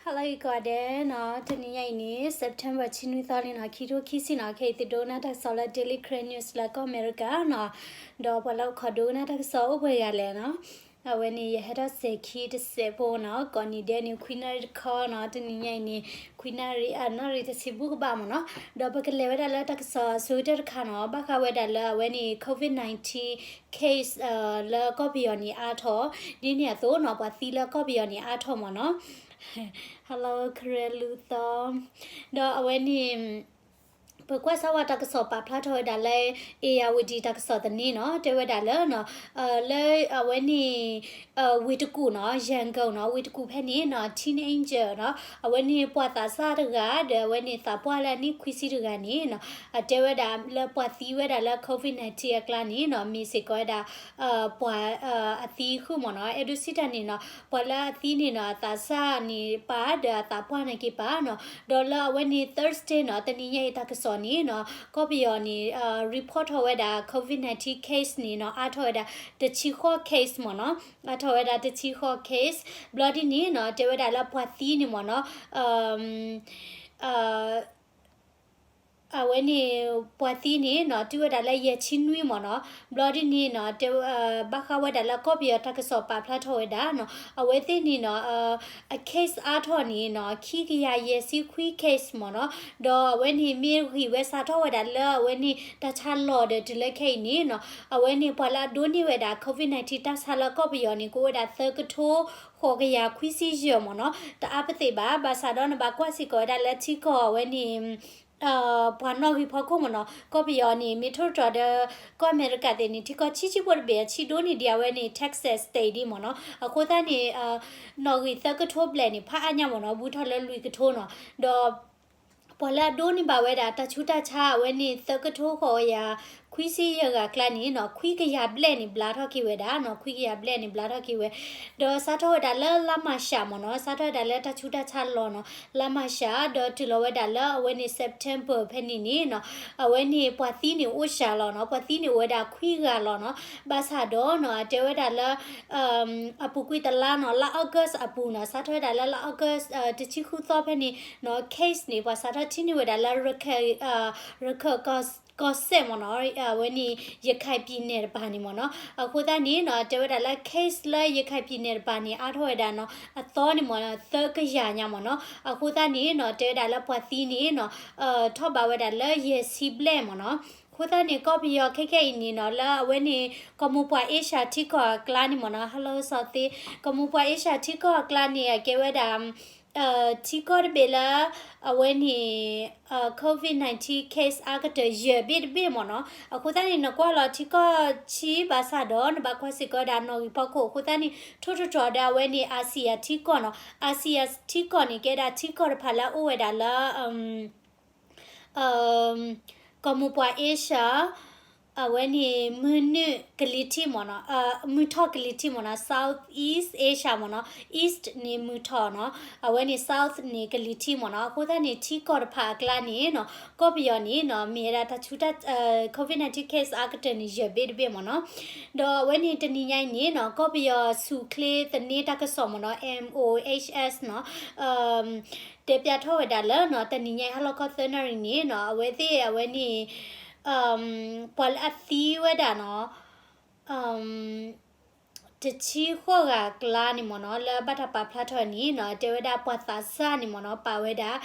Hello ကိးဂၤဒဲးနီၤ, တနံၤညါအံၤန့ၣ် September ဆံနွံသီန့ၣ်နီၤ, ခံထိခံဆံနီၤ, ခဲအံၤသုဒိကနၣ်တၢ်ကစီၣ်လၢ Daily Karen News လၢကီၢ်အမဲရကၤနီၤ, ဒီးပှၤလၢအိၣ်ခိးဒိကနၣ်တၢ်ကစီၣ်အိၣ်ပှဲၤဂၤလဲၣ်နီၤ. အဝဲန့ၣ် ယဟဲထီၣ်စဲၤခံတစဲးဖိနီၤ, ကိးနံၤဒဲးန့ၣ် ခွံနၣ်ရံၣ်တခီနီၤ, တနံၤညါအံၤန့ၣ် ခွံနၣ်ရံၣ် အနၣ်ရံၣ်တဆံဘူၣ်ကဘၣ်မ့ၢ်နီၤ, ဒီးပကလဲၤဝဲဒၣ်လၢတၢ်ကစီၣ်အဆိကတၢၢ်တခါနီၤ, ဘၣ်ဃးဝဲဒၣ်လၢအဝဲန့ၣ် COVID nineteen case လၢကီၢ်ပယီၤန့ၣ်အါထီၣ်, ဒ်န့ၣ်အသိးနီၤ, ပှၤသံလၢကီၢ်ပယီၤန့ၣ်အါထီၣ်မ့ၢ်နီၤ. Hello ခရၢလူသီ, ဒီးအဝဲန့ၣ် ပကွၢ်စၢ်ဝဲတၢ်ကစီၣ်ပာ်ဖျါထီၣ်ဝဲဒၣ်လၢ အ့ၣ်ယၣ်ဝတံၣ်တၢ်ကစီၣ်သန့နီၤ, တဲဝဲဒၣ်လၢ လၢအဝဲန့ၣ် ဝ့ၢ်တကူၣ်နီၤ, ရန်ကုန်နီၤ, ဝ့ၢ်တကူၣ်ဖဲန့ၣ်နီၤ, teenager နီၤ, အဝဲန့ၣ်ပှၤသးစၢ်တဂၤ ဒီးအဝဲန့ၣ်သးပှၢ်လၢအနံၣ်ခွံဆံတဂၤန့ၣ်နီၤ, အတဲဝဲဒၣ်လၢပှၤသံဝဲဒၣ်လၢ COVID nineteen အကျါန့ၣ်နီၤ, မ့ၢ်စ့ၢ်ကီးဝဲဒၣ် ပှၤအသံဃုာ်မ့ၢ်နီၤ. အဲၣ်ဒိးစံးတၢ်န့ၣ်နီၤ, ပှၤလၢအသံန့ၣ်နီၤ, အသးစၢ်န့ၣ်ပၢ် ဒီးအသးပှၢ်န့ၣ်က့ၤပၢ်နီၤ. ဒီးလၢအဝဲန့ၣ် Thursday နီၤ, တနံၤညါအံၤတၢ်ကစီၣ်န့ၣ်နီၤ, ကီၢ်ပယီၤန့ၣ် report ထီၣ်ဝဲဒၣ် COVID nineteen case န့ၣ်နီၤ, အါထီၣ်ဝဲဒၣ် တဆံဃိး case မ့ၢ်နီၤ, အါထီၣ်ဝဲဒၣ်တဆံဃိး case. ဘျီဒ်န့ၣ်နီၤ, တဲဝဲဒၣ်လၢပှၤသံန့ၣ်မ့ၢ်နီၤ, အဝဲန့ၣ် ပှၤသံန့ၣ်နီၤ, တုၤဝဲဒၣ်လၢယဲၢ်ဆံနွံမ့ၢ်နီၤ. ဘျီဒ်န့ၣ်နီၤ, တဲ ဘၣ်ဃးဝဲဒၣ်လၢကီၢ်ပယီၤတၢ်ကစီၣ်ပာ်ဖျါထီၣ်ဝဲဒၣ်နီၤ, အဝဲသ့ၣ်န့ၣ်နီၤ, အ case အါထီၣ်န့ၣ်နီၤ, ခံကယၤယဲၢ်ဆံခွံ case မ့ၢ်နီၤ. ဒီးအဝဲန့ၣ်မ့ၢ်ဂံၢ်ဝဲစးထီၣ်ဝဲဒၣ်လၢအဝဲန့ၣ် တၢ်ဆါလီၤဒီးတုၤလၢခဲအံၤန့ၣ်နီၤ, အဝဲန့ၣ်ပှၤလၢအဒိးန့ၢ်ဝဲဒၣ် COVID nineteen တၢ်ဆါလၢကီၢ်ပယီၤန့ၣ် ကအိၣ်ဝဲဒၣ်သၢကထိ ဃိးကယၤခွံဆံယဲၢ်မ့ၢ်နီၤ. တအါပသ့ၣ်ဘၣ်, ဘၣ်ဆၣ်ဒီးနဘၣ်ကွၢ်စ့ၢ်ကီးဝဲဒၣ်လၢထံကီၢ်အဝဲန့ၣ် ပှၤနီၣ်ဂံၢ်ဖီခိၣ်မ့ၢ်နီၤ, ကီၢ်ပယီၤန့ၣ် မ့ၢ်ထိၣ်တြီၤဒီး ကီၢ်အမဲရကၤသ့ၣ်န့ၣ် ထံကီၢ်ဆံးဆံးဖိတဘ့ၣ် အဆံးဒိၣ်န့ၢ်ဒံးအဝဲန့ၣ် Texas state ဒံးမ့ၢ်နီၤ. အဃိသတးန့ၣ် နီၣ်ဂံၢ်သၢကထိဘျဲၣ်န့ၣ် ဖးအါညါမ့ၢ်နီၤ, ဘူးထီၣ်လၢလွံၢ်ကထိနီၤ. ဒီး ပှၤလၢအဒိးန့ၢ်ဘၣ်ဝဲဒၣ် တၢ်ဆူးတၢ်ဆါအဝဲန့ၣ် သၢကထိဃိးကယၤခွံဆံယဲၢ်ဂၤအကျါန့ၣ်နီၤ, ခွံကယၤဘျဲၣ်န့ၣ် ဘျါထီၣ်က့ၤဝဲဒၣ်နီၤ, ခွံကယၤဘျဲၣ်န့ၣ် ဘျါထီၣ်က့ၤဝဲ. ဒီးစးထီၣ်ဝဲဒၣ်လၢလါမၢ်ၡးမ့ၢ်နီၤ, စးထီၣ်ဝဲဒၣ်လၢတၢ်ဆူးတၢ်ဆါလီၤနီၤ, လါမၢ်ၡး ဒီးတုၤလီၤဝဲဒၣ်လၢအဝဲန့ၣ် September ဖဲန့ၣ်န့ၣ်နီၤ, အဝဲန့ၣ်ပှၤသံန့ၣ်အိၣ်စှၤလီၤနီၤ, ပှၤသံန့ၣ်အိၣ်ဝဲဒၣ်ခွံဂၤလီၤနီၤ. ဘၣ်ဆၣ်ဒီးနီၤ, အတဲဝဲဒၣ်လၢ အပူၤကွံာ်တလါနီၤ, လါ August အပူၤနီၤ, စးထီၣ်ဝဲဒၣ်လၢလါ August တဆံဃုသီဖဲန့ၣ်နီၤ, case န့ၣ် ပှၤစးထီၣ်ထံၣ်န့ၢ်ဝဲဒၣ်လၢ ရခၢၣ်ကီၢ်စဲၣ်မ့ၢ်နီၤ, အဝဲန့ၣ် ရခိုင်ပြည်နယ် တပၤန့ၣ်မ့ၢ်နီၤ. အဃိသတးန့ၣ်နီၤ, တဲဝဲဒၣ်လၢ case လၢ ရခိုင်ပြည်နယ် တပၤန့ၣ် အါထီၣ်ဝဲဒၣ်နီၤ, အသီန့ၣ်မ့ၢ်နီၤ, သၢကယၤညါမ့ၢ်နီၤ. အဃိသတးန့ၣ်နီၤ, တဲဝဲဒၣ်လၢပှၤသံန့ၣ်နီၤ, ထီၣ်ဘးဝဲဒၣ်လၢယဲၢ်ဆံဘျဲၣ်မ့ၢ်နီၤ. အဃိသတးန့ၣ် ကီၢ်ပယီၤခဲခဲအံၤန့ၣ်နီၤ, လၢအဝဲန့ၣ် ကီၢ်မိၢ်ပှၢ်အ့ရှၢၣ်ထံကီၢ်အကျါန့ၣ်မ့ၢ်နီၤ, Hello စီၤသ့, ကီၢ်မိၢ်ပှၢ်အ့ရှၢၣ်ထံကီၢ်အကျါန့ၣ် အကဲဝဲဒၣ် ထံကီၢ်တဘ့ၣ်လၢ အဝဲန့ၣ် COVID nineteen case အါကတၢၢ်ယဲၢ်ဘ့ၣ်တဘ့ၣ်မ့ၢ်နီၤ. အဃိသတးန့ၣ် နကွၢ်လီၤထံကီၢ်ဆံးဘၣ်ဆၣ်ဒီး နဘၣ်ကွၢ်စ့ၢ်ကီးဝဲဒၣ်နီၣ်ဂံၢ်ဖီခိၣ်. အဃိသတးန့ၣ် ထိၣ်တတြီၤဒီးအဝဲန့ၣ် Asia ထံကီၢ်နီၤ. Asia ထံကီၢ်န့ၣ် ကဲဒၣ်ထံကီၢ်တဖၣ်လၢအအိၣ်ဝဲဒၣ်လၢ ကီၢ်မိၢ်ပှၢ် Asia အဝဲန့ၣ် မုၢ်နုာ်ကလံၤထံးမ့ၢ်နီၤ, မုၢ်ထီၣ်ကလံၤထံးမ့ၢ်နီၤ, Southeast Asia မ့ၢ်နီၤ, East န့ၣ်မုၢ်ထီၣ်နီၤ, အဝဲန့ၣ် South န့ၣ်ကလံၤထံးမ့ၢ်နီၤ. အဃိသတးန့ၣ် ထံကီၢ်တဖၣ်အကျါန့ၣ်နီၤ, ကီၢ်ပယီၤန့ၣ်နီၤ မ့ၢ်ဝဲဒၣ်တၢ်ဆူးတၢ် COVID nineteen case အါကတၢၢ်န့ၣ် ယဲၢ်ဘ့ၣ်တဘ့ၣ်မ့ၢ်နီၤ. ဒီးအဝဲန့ၣ်တနံၤညါအံၤန့ၣ်နီၤ ကီၢ်ပယီၤဆူၣ်ချ့သန့တၢ်ကစီၣ်မ့ၢ်နီၤ, M O H S နီၤ တဲပျးထီၣ်ဝဲဒၣ်လၢနီၤ တနံၤညါအံၤဟါလီၤခီသၢနၣ်ရံၣ်န့ၣ်နီၤ အဝဲသ့ၣ်အဝဲန့ၣ် ပှၤလၢအသံဝဲဒၣ်နီၤ တဆံဃိးဂၤအကျါန့ၣ်မ့ၢ်နီၤ လၢဘၣ်တၢ်ပာ်ဖျါထီၣ်န့ၣ်နီၤ တဲဝဲဒၣ်ပှၤသးစၢ်န့ၣ်မ့ၢ်နီၤ ပာ်ဝဲဒၣ်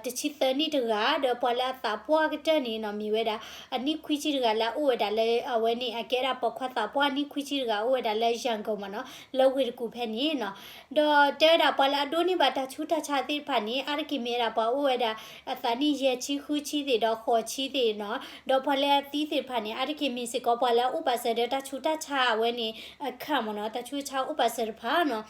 တဆံသၢနံၣ်တဂၤ ဒီးပှၤလၢအသးပှၢ်ကတၢၢ်န့ၣ်နီၤ မ့ၢ်ဝဲဒၣ် အနံၣ်ခွံဆံတဂၤလၢအအိၣ်ဝဲဒၣ်လၢ အဝဲန့ၣ် အကဲဒၣ်ပိာ်ခွါသးပှၢ်နံၣ်ခွံဆံတဂၤအိၣ်ဝဲဒၣ်လၢ ရန်ကုန် မ့ၢ်နီၤ လၢဝ့ၢ်တကူၣ်ဖဲန့ၣ်နီၤ ဒီးတဲဝဲဒၣ်ပှၤလၢအဒိးန့ၢ်ဘၣ်တၢ်ဆူးတၢ်ဆါသ့ၣ်တဖၣ်န့ၣ် အါတက့ၢ်မ့ၢ်ဝဲဒၣ်ပှၤအိၣ်ဝဲဒၣ် အသးနံၣ်ယဲၢ်ဆံဃုဆံသ့ၣ်ဒီးဃိးဆံသ့ၣ်နီၤ ဒီးပှၤလၢအသံသ့ၣ်တဖၣ်န့ၣ် အါတက့ၢ်မ့ၢ်စ့ၢ်ကီးပှၤလၢအအိၣ်ဘၣ်စၢၤဒီးတၢ်ဆူးတၢ်ဆါအဝဲန့ၣ်အခါမ့ၢ်နီၤ တၢ်ဆူးတၢ်ဆါအိၣ်ဘၣ်စၢၤတဖၣ်နီၤ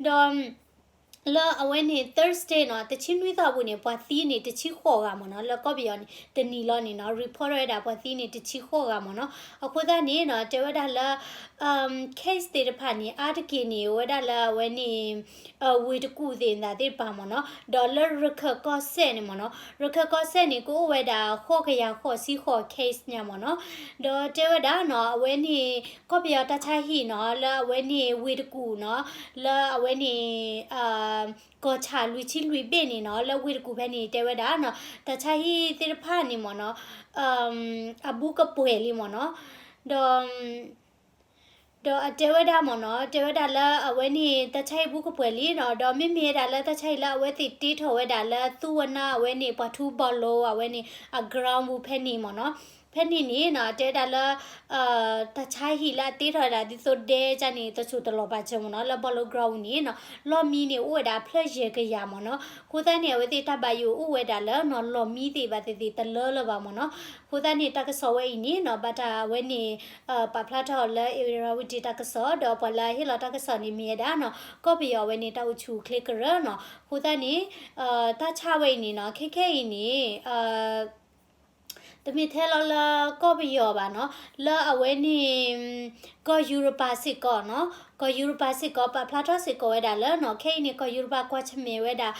ဒီး လၢအဝဲန့ၣ် Thursday နီၤ တဆံနွံသီအပူၤန့ၣ် ပှၤသံန့ၣ် တဆံဃိးဂၤမ့ၢ်နီၤ လၢကီၢ်ပယီၤန့ၣ် တနံၤလီၤန့ၣ်နီၤ report ထီၣ်ဝဲဒၣ်ပှၤသံန့ၣ် တဆံဃိးဂၤမ့ၢ်နီၤ အဃိသတးန့ၣ်နီၤ တဲဝဲဒၣ်လၢ case သ့ၣ်တဖၣ်န့ၣ် အါတက့ၢ်န့ၣ် အိၣ်ဝဲဒၣ်လၢအဝဲန့ၣ် ဝ့ၢ်တကူၣ်သ့ၣ်သ့ၣ်တဖၣ်မ့ၢ်နီၤ ဒီးလၢရခၢၣ်ကီၢ်စဲၣ်န့ၣ်မ့ၢ်နီၤ ရခၢၣ်ကီၢ်စဲၣ်န့ၣ် ကအိၣ်ဝဲဒၣ် ဃိးကယၤဃိးဆံဃိး case ညါမ့ၢ်နီၤ ဒီးတဲဝဲဒၣ်နီၤ အဝဲန့ၣ် ကီၢ်ပယီၤတၢ်ဆါဟံၣ်နီၤ လၢအဝဲန့ၣ်ဝ့ၢ်တကူၣ်နီၤ လၢအဝဲန့ၣ် ကီၢ်ဆၣ်လွံၢ်ဆံလွံၢ်ဘ့ၣ်န့ၣ်နီၤ လၢဝ့ၢ်တကူၣ်ဖဲန့ၣ် တဲဝဲဒၣ်နီၤ တၢ်ဆါဟံၣ်သ့ၣ်တဖၣ်န့ၣ်မ့ၢ်နီၤ အဘူးကပှဲၤလံမ့ၢ်နီၤ ဒီး ဒီးအတဲဝဲဒၣ်မ့ၢ်နီၤ တဲဝဲဒၣ်လၢအဝဲန့ၣ် တၢ်ဆါဟံၣ်ဘူးကပှဲၤလံနီၤ ဒီးမ့မ့ၢ်ဝဲဒၣ်လၢတၢ်ဆါဟံၣ်လၢအဝဲသ့ၣ်တ့ထီၣ်ဝဲဒၣ်လၢသူဝနါအဝဲန့ၣ် ပှၤထူဘီလိအဝဲန့ၣ် အ ground ပူၤဖဲန့ၣ်မ့ၢ်နီၤ ဖဲန့ၣ်န့ၣ်နီၤ တဲဝဲဒၣ်လၢ တၢ်ဆါဟံၣ်လၢအတ့ထီၣ်ဝဲဒၣ်ဒ်သိးဒဲကန့ၣ် တစိၢ်တလီၤပာ်စၢၤမ့ၢ်နီၤ လၢဘီလိ ground န့ၣ်နီၤ လီၢ်မံန့ၣ်အိၣ်ဝဲဒၣ်ဖျၢၣ်ယဲၢ်ကယၤမ့ၢ်နီၤ အဃိသတးန့ၣ် အဝဲသ့ၣ်တၢ်ဘၣ်ယိၣ်အိၣ်ဝဲဒၣ်လၢနီၤ လီၢ်မံသ့ၣ်ဘၣ်သ့ၣ်သ့ၣ်တလၢလၢၤဘၣ်မ့ၢ်နီၤ အဃိသတးန့ၣ် တၢ်ကစီၣ်ဝဲအံၤန့ၣ်နီၤ ဘၣ်တၢ်အဝဲန့ၣ် ပာ်ဖျါထီၣ်လၢ Irrawaddy တၢ်ကစီၣ် ဒီးပှၤလၢအဟ့ၣ်လီၤတၢ်ကစီၣ်န့ၣ်မ့ၢ်ဝဲဒၣ်နီၤ ကီၢ်ပယီၤအဝဲန့ၣ် တၢ်အိၣ်ဆူၣ်အိၣ်ချ့ကရၢနီၤ အဃိသတးန့ၣ် တၢ်ဆါဝဲအံၤန့ၣ်နီၤ ခဲခဲအံၤန့ၣ် တမ့ၢ်ထဲလီၤလၢကီၢ်ပယီၤဘၣ်နီၤ လၢအဝဲန့ၣ် ကီၢ်ယူရပၤစ့ၢ်ကီးနီၤ ကီၢ်ယူရပၤစ့ၢ်ကီး ပာ်ဖျါထီၣ်စ့ၢ်ကီးဝဲဒၣ်လၢနီၤ ခဲအံၤန့ၣ် ကီၢ်ယူရပၤကွၢ်ဆၢၣ်မဲာ်ဝဲဒၣ်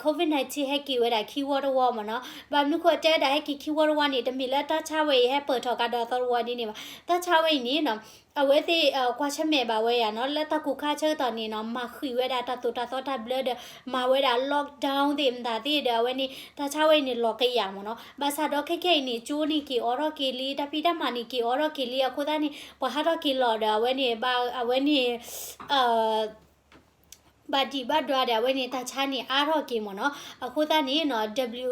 COVID nineteen ဟဲက့ၤဝဲဒၣ်ခံဝီတဝီမ့ၢ်နီၤ ဘၣ်မနုၤဃိတဲဝဲဒၣ်ဟဲက့ၤခံဝီတဝီန့ၣ် တမ့ၢ်လၢတၢ်ဆါဝဲအံၤဟဲပၢၢ်ထီၣ်ကဒီးအသီတဝီဒ်န့ၣ်ဘၣ် တၢ်ဆါဝဲအံၤန့ၣ်နီၤ အဝဲသ့ၣ်ကွၢ်ဆၢၣ်မဲာ်ဘၣ်ဝဲယၤနီၤ လၢတၢ်ကူၣ်ခါဆၢကတီၢ်န့ၣ်နီၤ မၤဃံးဝဲဒၣ်တၢ်သိၣ်တၢ်သီတၢ်ဘျၢဒီး မၤဝဲဒၣ် lockdown သ့ၣ်မတၤသ့ၣ်ဒီး အဝဲန့ၣ် တၢ်ဆါဝဲအံၤန့ၣ်လီၤကယၤမ့ၢ်နီၤ ဘၣ်ဆၣ်ဒီးခဲခဲအံၤန့ၣ် ကၠိန့ၣ်က့ၤအိးထီၣ်က့ၤလံ တၢ်ဖံးတၢ်မၤန့ၣ်က့ၤအိးထီၣ်က့ၤလံ အဃိသတးန့ၣ် ပှၤဟးထီၣ်က့ၤလီၤဒီး အဝဲန့ၣ် ဘၣ် အဝဲန့ၣ် ဘၣ်ဒံးဘၣ်ဒွးဒီး အဝဲန့ၣ်တၢ်ဆါန့ၣ်အါထီၣ်က့ၤမ့ၢ်နီၤ အဃိသတးန့ၣ်နီၤ W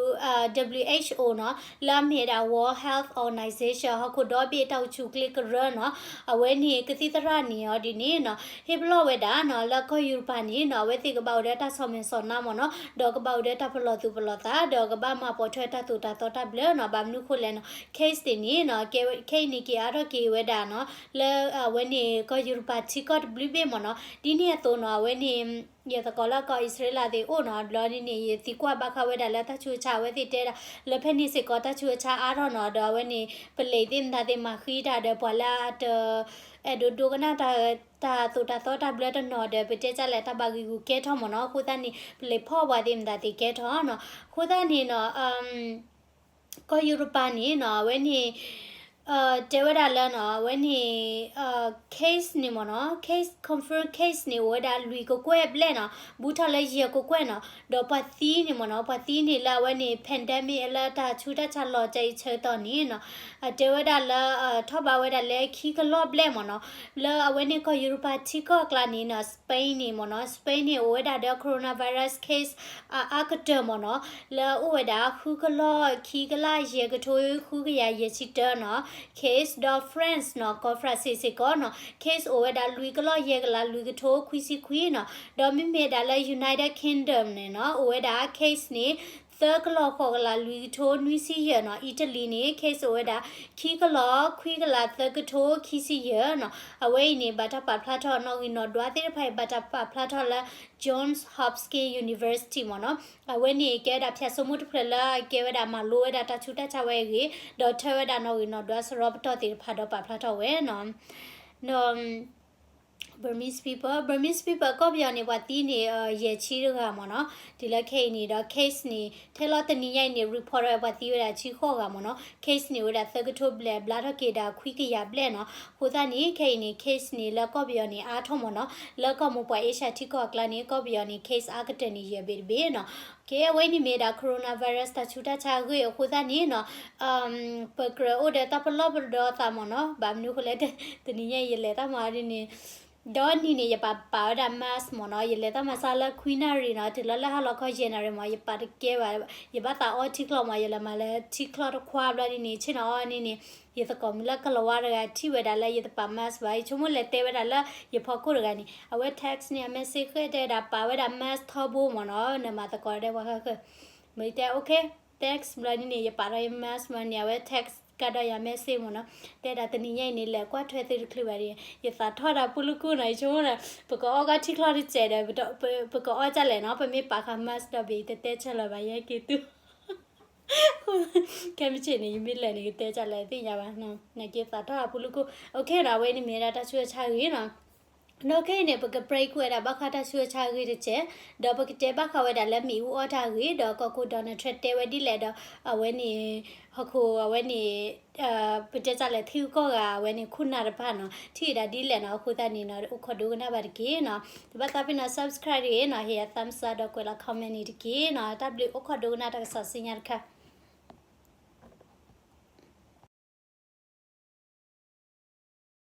WHO နီၤ လၢအမ့ၢ်ဝဲဒၣ် World Health Organization ဟီၣ်ခိၣ်ဒီဘ့ၣ်တၢ်အိၣ်ဆူၣ်အိၣ်ချ့ကရၢနီၤ အဝဲန့ၣ်ကသံၣ်သရၣ်န့ၣ်အီၤဒ်န့ၣ်နီၤ ဟ့ၣ်ပလီၢ်ဝဲဒၣ်နီၤ လၢကီၢ်ယူရပၤန့ၣ်နီၤ အဝဲသ့ၣ်ကဘၣ်အိၣ်ဒီးတၢ်ဆီၣ်မဲာ်ဆီၣ်နါမ့ၢ်နီၤ ဒီးကဘၣ်အိၣ်ဒီးတၢ်ပလီၢ်သူၣ်ပလီၢ်သး ဒီးကဘၣ်မၤပိာ်ထွဲတၢ်သိၣ်တၢ်သီတၢ်ဘျၢနီၤ ဘၣ်မနုၤဃိလဲၣ်နီၤ case သ့ၣ်န့ၣ်နီၤ ခဲအံၤန့ၣ်က့ၤအါထီၣ်က့ၤဝဲဒၣ်နီၤ လၢအဝဲန့ၣ် ကီၢ်ယူရပၤထံကီၢ်တဘျုးဘ့ၣ်မ့ၢ်နီၤ ဒ်န့ၣ်အသိးနီၤ အဝဲန့ၣ် ယသကိးလၢကီၢ်အံၣ်စရ့လးသ့ၣ်အိၣ်နီၤ ဘျီဒ်န့ၣ် ယသံကွၢ်ဘၣ်ဃးဝဲဒၣ်လၢတၢ်ဆူးတၢ်ဆါ အဝဲသ့ၣ်တဲဒၣ် လၢဖဲန့ၣ်စ့ၢ်ကီးတၢ်ဆူးတၢ်ဆါအါထီၣ်နီၤ ဒီးအဝဲန့ၣ် ပလံးသ့ၣ်မတၤသ့ၣ်မၤဃံတၢ်ဒီး ပှၤလၢအတ အဲၣ်ဒိးဒိကနၣ်တၢ် တၢ်သိၣ်တၢ်သီတၢ်ဘျၢတနီၤဒီး ပတဲဒ်လဲၣ် တၢ်ဘၣ်ဂံာ်ဂူာ်ကဲထီၣ်မ့ၢ်နီၤ အဃိသတးန့ၣ် ပလံးဖီၣ်ပှၤသ့ၣ်မတၤသ့ၣ်ကဲထီၣ်နီၤ အဃိသတးန့ၣ်နီၤ ကီၢ်ယူရပၤန့ၣ်နီၤ အဝဲန့ၣ် တဲဝဲဒၣ်လၢနီၤ အဝဲန့ၣ် case န့ၣ်မ့ၢ်နီၤ case confirm case န့ၣ် အိၣ်ဝဲဒၣ်လွံၢ်ကကွဲၢ်ဘျဲၣ်နီၤ ဘူးထီၣ်လၢယဲၢ်ကကွဲၢ်နီၤ ဒီးပှၤသံန့ၣ်မ့ၢ်နီၤ ပှၤသံန့ၣ်လၢအဝဲန့ၣ် pandemic လၢတၢ်ဆူးတၢ်ဆါလီၤကၢအံၤဆၢကတီၢ်န့ၣ်နီၤ အတဲဝဲဒၣ်လၢ ထီၣ်ဘးဝဲဒၣ်လၢခံကလီၢ်ဘျဲၣ်မ့ၢ်နီၤ လၢအဝဲန့ၣ်ကီၢ်ယူရပၤထံကီၢ်အကျါန့ၣ်နီၤ Spain န့ၣ်မ့ၢ်နီၤ Spain န့ၣ် အိၣ်ဝဲဒၣ်ဒီး coronavirus case အအါကတၢၢ်မ့ၢ်နီၤ လၢအအိၣ်ဝဲဒၣ်ဃုကလီၢ်ခံကလးယဲၢ်ကထိဃုကယၤယဲၢ်ဆံတၢနီၤ case ဒီး France နီၤ ကီၢ် France စ့ၢ်ကီးနီၤ case အိၣ်ဝဲဒၣ်လွံၢ်ကလီၢ်ယဲၢ်ကလးလွံၢ်ကထိခွံဆံခွံနီၤ ဒီးမ့မ့ၢ်ဒၣ်လၢ United Kingdom န့ၣ်နီၤ အိၣ်ဝဲဒၣ် case န့ၣ် သၢကလီၢ်ဃိးကလးလွံၢ်ကထိနွံဆံယဲၢ်နီၤ Italy န့ၣ် case အိၣ်ဝဲဒၣ် ခံကလီၢ်ခွံကလးသၢကထိခံဆံယဲၢ်နီၤ အဝဲအံၤန့ၣ် ဘၣ်တၢ်ပာ်ဖျါထီၣ်နီၣ်ဂံၢ်နီၣ်ဒွးသ့ၣ်တဖၣ်အံၤ ဘၣ်တၢ်ပာ်ဖျါထီၣ်လၢ Johns Hopkins University မ့ၢ်နီၤ အဝဲန့ၣ်ကဲဝဲဒၣ်ဖၠၣ်စိမိၣ်တဖျၢၣ်လၢ ကဲဝဲဒၣ်မၤလိဝဲဒၣ်တၢ်ဆူးတၢ်ဆါဝဲအဂ့ၢ် ဒီးထၢဝဲဒၣ်နီၣ်ဂံၢ်နီၣ်ဒွးစရီပတီၢ်သ့ၣ်တဖၣ်ဒီးပာ်ဖျါထီၣ်ဝဲနီၤ ဒီး Burmese people Burmese people ကီၢ်ပယီၤန့ၣ် ပှၤသံန့ၣ် ယဲၢ်ဆံတဂၤမ့ၢ်နီၤ တုၤလၢခဲအံၤန့ၣ်ဒီး case န့ၣ် ထဲလီၤတနံၤညါအံၤန့ၣ် report ဝဲပှၤသံဝဲဒၣ်ဆံဃိးဂၤမ့ၢ်နီၤ case န့ၣ် အိၣ်ဝဲဒၣ်သၢကထိဘျဲၣ် ဘျါထီၣ်က့ၤဒၣ်ခွံကယၤဘျဲၣ်နီၤ အဃိသတးန့ၣ် ခဲအံၤန့ၣ် case န့ၣ် လၢကီၢ်ပယီၤန့ၣ် အါထီၣ်မ့ၢ်နီၤ လၢကီၢ်မိၢ်ပှၢ် Asia ထံကီၢ်အကျါန့ၣ် ကီၢ်ပယီၤန့ၣ် case အါကတၢၢ်န့ၣ် ယဲၢ်ဘ့ၣ်တဘ့ၣ်နီၤ ကဲ အဝဲန့ၣ်မ့ၢ်ဒၣ် coronavirus တၢ်ဆူးတၢ်ဆါအဂ့ၢ်အဃိသတးန့ၣ်နီၤ ပကြၢးအိၣ်ဒီးတၢ်ပလီၢ်ပဒီသးမ့ၢ်နီၤ ဘၣ်မနုၤအဃိလဲၣ် တနံၤညါယလဲၤတၢ်မၤအီၤဒ်န့ၣ် ဒီနံၤန့ၣ် ယပာ်ပာ်ဝဲဒၣ် mask မ့ၢ်နီၤ ယလဲၤတၢ်မၤစၢၤလၢခွံနၣ်ရံၣ်နီၤ တုၤလၢလၢဟါလီၤခီယဲၢ်နၣ်ရံၣ်မ့ၢ် ယပာ်တကဲဘၣ် ယဘၣ်သးအီထံချီမ့ၢ် ယလဲၤမၤလၢထံချီတခွါဘျီဒ်န့ၣ် ဆ့ၣ်နီၤအီၤန့ၣ်န့ၣ် ယသကိးမုၣ်လၢကလီၤဝါတဂၤထံၣ်ဝဲဒၣ်လၢယတပာ် mask ဘၣ် ယဆိကမိၣ်လဲၤတဲဝဲဒၣ်လၢယဖီခိၣ်တဂၤန့ၣ် အဝဲ text န့ၣ် အ message ဃဲတဲဝဲဒၣ် ပာ်ဝဲဒၣ် mask ထီဘိမ့ၢ်နီၤ နမၤသကိးဒီးပှၤဃၣ်ဃၣ် မ့ၢ်တဲ okay thanks ဘျီဒ်န့ၣ် ယပာ်ထီၣ်ယ mask ဘျီန့ၣ် အဝဲ text ကဒီးယၤ message မ့ၢ်နီၤ တဲဒၣ်တနံၤညါအံၤန့ၣ် လဲၤကွၢ်ထွဲသုတချုးဘၣ်ဒီး ယသးထီၣ်ဒၣ်ပူၤလုၢ်ကိၢ်နီၤ ယဆိကမိၣ်ဒီး ပကအီၣ်ကီၢ်ထံချီတစဲးဒီး ပကအီၣ်ကၢ်လဲၣ်နီၤ ပမ့ၢ်ပာ်ဃာ် mask ဒီးဘ့ၣ် တတဲဆၢလၢၤဘၣ် ယဟဲက့ၤသူ ခဲမုၢ်ဆ့ၣ်န့ၣ် ယမ့ၢ်လဲၤန့ၣ် ကတဲကၢ်လဲၣ်သ့ၣ်ညါဘၣ် နာ်က့သးထီၣ်ဒၣ်ပူၤလုၢ်ကိၢ် okay နီၤ အဝဲန့ၣ်မ့ၢ်ဒၣ်တၢ်ဆူးတၢ်ဆါဂ့ၤနီၤ ဒီးခဲအံၤန့ၣ် ပက break ဝဲဒၣ်ဘၣ်ဃးတၢ်ဆူးတၢ်ဆါအဂ့ၢ်တစဲး, ဒီးပကတဲဘၣ်ဃးဝဲဒၣ်လၢမ့ၣ်အူအီၣ်တၢ်အဂ့ၢ်, ဒီးကီၢ်ခိၣ် Donald Trump တဲဝဲဒ်လဲၣ်ဒီး အဝဲန့ၣ် ဟီၣ်ခိၣ်အဝဲန့ၣ် ပတဲတၢ်လဲၣ် ထံဂုၤကီၢ်ဂၤအဝဲန့ၣ် ခိၣ်နၢ်တဖၣ်နီၤ ထံၣ်ဝဲဒၣ်ဒ်လဲၣ်နီၤ. အဃိသတးန့ၣ်နီၤ အိၣ်ခိးဒိကနၣ်ဘၣ်တက့ၢ်နီၤ. တဘၣ်သးပ့ၤနီၤ subscribe တဂ့ၤနီၤ, ဟ့ၣ်ယၤ thumbs up ဒီးကွဲးလီၤ comment န့ၣ်တက့ၢ်နီၤ. တၢ်ဘျုး အိၣ်ခိးဒိကနၣ်တၢ်ကစီၣ်ဆူညါတခါ.